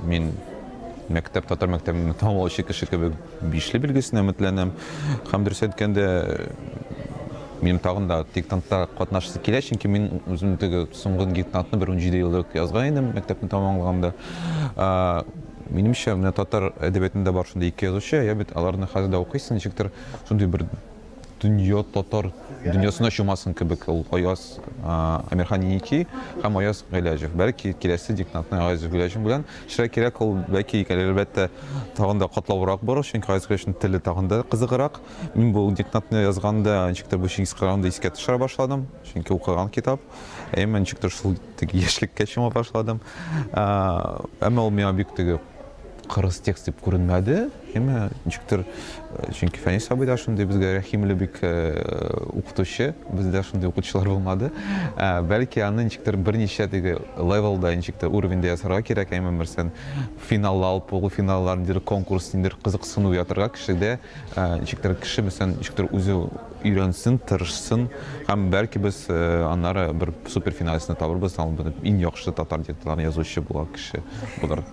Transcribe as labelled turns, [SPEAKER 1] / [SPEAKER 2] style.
[SPEAKER 1] Мин мәктәп, татар мәктәбен тәмамлаучы кеше кебек бишле билгесенә өметләнәм. Һәм дөрес әйткәндә, минем тагын да диктантта катнашасы килә, чөнки мин үзем теге соңгы диктантны бер 17 ел элек язган идем, мәктәпне тәмамлаганда. Минемчә, менә татар әдәбиятында бар шундый ике язучы, я бит аларны хәзер дә укыйсың, ничектер шундый бер дөнья татар дөньясына чумасың кебек ул Аяз Әмирхан Еники һәм Аяз Гыйләҗев. Бәлки киләсе диктантны Аяз Гыйләҗев белән эшләргә кирәк, ул бәлки әлбәттә тагын да катлаулырак булыр, чөнки Аяз Гыйләҗевнең теле тагын да кызыграк. Мин бу диктантны язганда ничектер бу Чингиз Каганны искә төшерә башладым, чөнки укыган китап. Әмма ничектер шул теге яшьлеккә чума башладым. Әмма ул миңа бик теге кырыс текст дип күренмәде. Әмма ничектер, чөнки Фәнис абый да шундый безгә рәхимле бик укытучы, бездә шундый укытучылар булмады. Бәлки аны ничектер берничә теге левелда, ничектер уровеньдә ясарга кирәк, әмма берсен финаллар, полуфиналлар, ниндидер конкурс, ниндидер кызыксыну уятырга кешедә, ничектер кеше мәсәлән, ничектер үзе өйрәнсен, тырышсын һәм бәлки без аннары бер суперфиналистны табырбыз, ул иң яхшы татар диктантларын язучы була кеше булыр.